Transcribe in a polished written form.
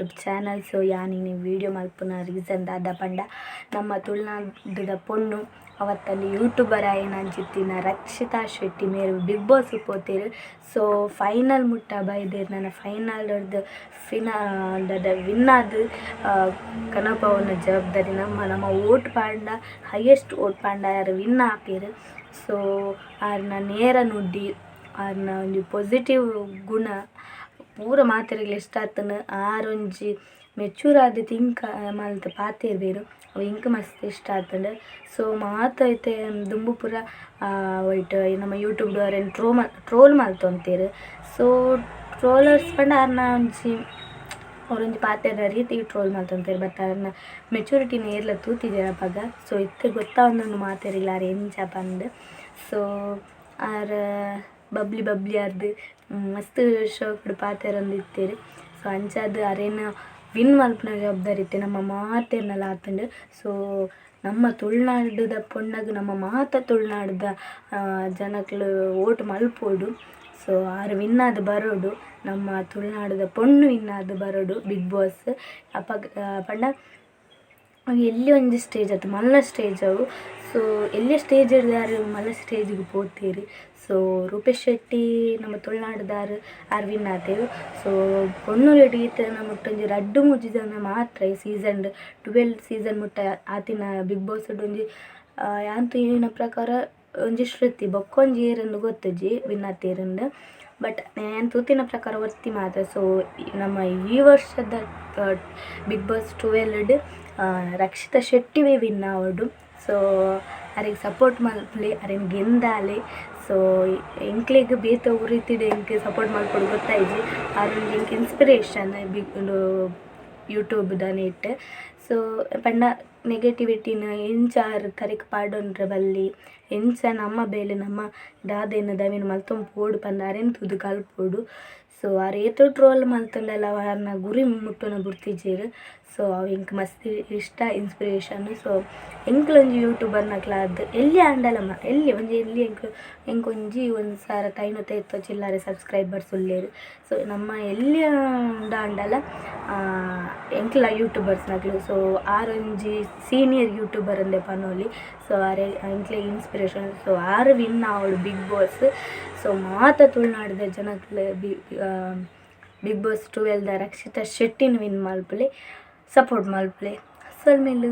YouTube channel. So ಯಾನ್ ಇನಿ video ಮಲ್ಪುನ ರೀಸನ್ ದಾದ ಪಂಡ ನಮ್ಮ ತುಳುನಾಡುದ ಪೊಣ್ಣು ಅವತ್ತಲ್ಲಿ ಯೂಟ್ಯೂಬರ್ ಆಯಿನ ಅಂಚಿತ್ತಿನ ರಕ್ಷಿತಾ ಶೆಟ್ಟಿ ಮೇರ್ ಬಿಗ್ ಬಾಸ್ ಪೋತೆರ್. ಸೊ ಫೈನಲ್ ಮುಟ್ಟ ಬೈದೆರ್. ನನ ಫೈನಲ್ ರ್ದ್ ಫಿನಾ ವಿನ್ ಆದ್ ಕನಪವುನ ಜವಾಬ್ದಾರಿ ನಮ್ಮ ನಮ್ಮ ಓಟ್ ಪಾಂಡ ಹೈಯೆಸ್ಟ್ ಓಟ್ ಪಾಂಡ ಆರ್ ವಿನ್ ಆಪೆರ್. ಸೊ ಆರ್ನ ನೇರ ನುಡಿ, ಆರ್ನ ಒಂಜಿ ಪಾಸಿಟಿವ್ ಗುಣ ಪೂರ ಮಾತೆರೆಗ್ಲ ಇಷ್ಟ ಆತುಂಡು. ಆರ್ ಒಂಜಿ ಮೆಚೂರ್ ಆದ್ ತಿಂಕ್ ಮಲ್ತ್ ಪಾತೆರ್ಬೆರ್, ಅವು ಎಂಕ್ ಮಸ್ತ್ ಇಷ್ಟ ಆತುಂಡು. ಸೊ ಮಾತ ಇತ್ತೆ ದುಂಬು ಪೂರ ಒಯಿಟ್ ನಮ್ಮ ಯೂಟ್ಯೂಬ್ ಅರೆನ್ ಟ್ರೋಲ್ ಮಲ್ತೊಂತೆರ್. ಸೊ ಟ್ರೋಲರ್ಸ್ ಪಂಡ ಆರ್ನ ಒಂಜಿ ಅವರೊಂಜಿ ಪಾತೆರ್ನ ರೀತಿಗ್ ಟ್ರೋಲ್ ಮಲ್ತೊಂತೆರ್. ಬಟ್ ಆರ್ನ ಮೆಚೂರಿಟಿನ್ ಏರ್ಲ ತೂತಿಜೆರ್ ಅಪಗ. ಸೊ ಇತ್ತೆ ಗೊತ್ತಾವೊಂದುಂಡು ಮಾತೆರೆಗ್ಲ ಆರ್ ಎಂಚ ಪಂದ್. ಸೊ ಆರ್ ಬಬ್ಲಿ ಬಬ್ಲಿ ಆದ್ ಮಸ್ತ್ ಶೋಕುಡು ಪಾತೆರೊಂದಿತ್ತೆರ್. ಸೊ ಅಂಚಾದ್ ಅರೆನ ವಿನ್ ಮಲ್ಪುನ ಜವಾಬ್ದಾರಿ ಇತ್ತೆ ನಮ್ಮ ಮಾತೆರ್ನಲ ಆತುಂಡು. ಸೊ ನಮ್ಮ ತುಳುನಾಡುದ ಪೊಣ್ಣಗ್ ನಮ್ಮ ಮಾತ ತುಳುನಾಡುದ ಜನಕ್ಲು ಓಟು ಮಲ್ಪೊಡು. ಸೊ ಆರ್ ವಿನ್ ಆದ್ ಬರೊಡು, ನಮ್ಮ ತುಳುನಾಡುದ ಪೊಣ್ಣು ವಿನ್ ಆದ್ ಬರೊಡು ಬಿಗ್ ಬಾಸ್. ಅಪಗ ಪಂಡ ಎಲ್ಯ ಒಂಜಿ ಸ್ಟೇಜ್ ಅತ್ತ್, ಮಲ್ಲ ಸ್ಟೇಜ್ ಅವು. ಸೊ ಎಲ್ಯ ಸ್ಟೇಜ್ ಡ್ದ್ ಮಲ್ಲ ಸ್ಟೇಜ್ ಗ್ ಪೋತೆರ್. ಸೊ ರೂಪೇಶ್ ಶೆಟ್ಟಿ ನಮ್ಮ ತುಳುನಾಡುದಾರ್, ಆರ್ ವಿನ್ ಆತೆರ್. ಸೊ ಪೊಣ್ಣುಲೆಡ್ ಈತ್ ಮುಟ್ಟ ಒಂಜಿ ರಡ್ಡ್ ಮೂಜಿ ಜನ ಮಾತ್ರ ಈ ಸೀಸನ್ 12 ಸೀಸನ್ ಮುಟ್ಟ ಆತಿನ ಬಿಗ್ ಬಾಸ್ ಒಂಜಿ ಯಾನ್ ತೂಯಿನ ಪ್ರಕಾರ ಒಂಜಿ ಶ್ರುತಿ ಬೊಕ್ಕೊಂಜಿ ಏರೆಂದ್ ಗೊತ್ತುಜಿ ವಿನ್ ಆತೇರಂದ್. ಬಟ್ ಯಾನ್ ತೂತಿನ ಪ್ರಕಾರ ಒರ್ತಿ ಮಾತ್ರ. ಸೊ ನಮ್ಮ ಈ ವರ್ಷದ ಬಿಗ್ ಬಾಸ್ 12 ಡ್ ರಕ್ಷಿತಾ ಶೆಟ್ಟಿವೇ ವಿನ್ ಆವೊಡು. ಸೊ ಅರೆಗ್ ಸಪೋರ್ಟ್ ಮಲ್ಪುಲೆ, ಅರೆನ್ ಗೆಂದಾಲೆ. ಸೊ ಎಂಕ್ಲೆಗ್ ಬೇತೆ ಒವು ರೀತಿಡ್ ಎಂಕ್ ಸಪೋರ್ಟ್ ಮಲ್ಪೊಡು ಗೊತ್ತಾಯಿಜಿ. ಆರ್ ಒಂಜಿ ಎಂಕ್ ಇನ್ಸ್ಪಿರೇಷನ್ ಬಿಗ್ ಉಂದು ಯೂಟ್ಯೂಬ್ ದ ನೆಟ್. ಸೊ ಪಂಡ ನೆಗೆಟಿವಿಟಿನ್ ಎಂಚ ಆರ್ ತರೆಕ್ ಪಾಡೊನ್ರೆ ಬಲ್ಲಿ, ಎಂಚ ನಮ್ಮ ಬೇಲೆ ನಮ್ಮ ದಾದೆನ್ ದಾವೆನ್ ಮಲ್ತೊಂದು ಪೋಡು ಪಂದ್ ಅರೆನ್ ತೂದು ಕಲ್ಪೊಡು. ಸೊ ಆರ್ ಏತ್ ಟ್ರೋಲ್ ಮಲ್ತುಂಡಲ ಆರ್ನ ಗುರಿ ಮುಟ್ಟುನ ಬುಡ್ತಿಜೆರ್. ಸೊ ಅವು ಎಂಕ್ ಮಸ್ತ್ ಇಷ್ಟ, ಇನ್ಸ್ಪಿರೇಷನ್. ಸೊ ಎಂಕ್ಲ ಒಂಜಿ ಯೂಟ್ಯೂಬರ್ ನಕ್ಲಾದ್ ಎಲ್ಯ ಆಂಡಲ ಎಲ್ಯ ಒಂಜಿ ಎಲ್ಯ ಎಂಕ್ ಎಂಕ್ ಒಂಜಿ 1500 ಏತೋ ಚಿಲ್ಲರೆ ಸಬ್ಸ್ಕ್ರೈಬರ್ಸ್ ಉಲ್ಲೆರ್. ಸೊ ನಮ್ಮ ಎಲ್ಯ ಉಂದಾಂಡಲ ಎಂಕ್ಲ ಯೂಟ್ಯೂಬರ್ಸ್ ನಕ್ಲು. ಸೊ ಆರ್ ಒಂಜಿ ಸೀನಿಯರ್ ಯೂಟ್ಯೂಬರ್ ಅಂದೆ ಪನೊಲಿ. ಸೊ ಅರೆ ಎಂಕ್ಲೆಗ್ ಇನ್ಸ್ಪಿರೇಷನ್. ಸೊ ಆರ್ ವಿನ್ ಆವೊಡು ಬಿಗ್ ಬಾಸ್. ಸೊ ಮಾತ ತುಳುನಾಡುದ ಜನಕ್ಲೆ ಬಿಗ್ ಬಾಸ್ 12 ದ ರಕ್ಷಿತಾ ಶೆಟ್ಟಿನ್ ವಿನ್ ಮಲ್ಪುಲೆ, ಸಪೋರ್ಟ್ ಮಲ್ಪುಲೆ. ಸೊಲ್ಮೆಲು.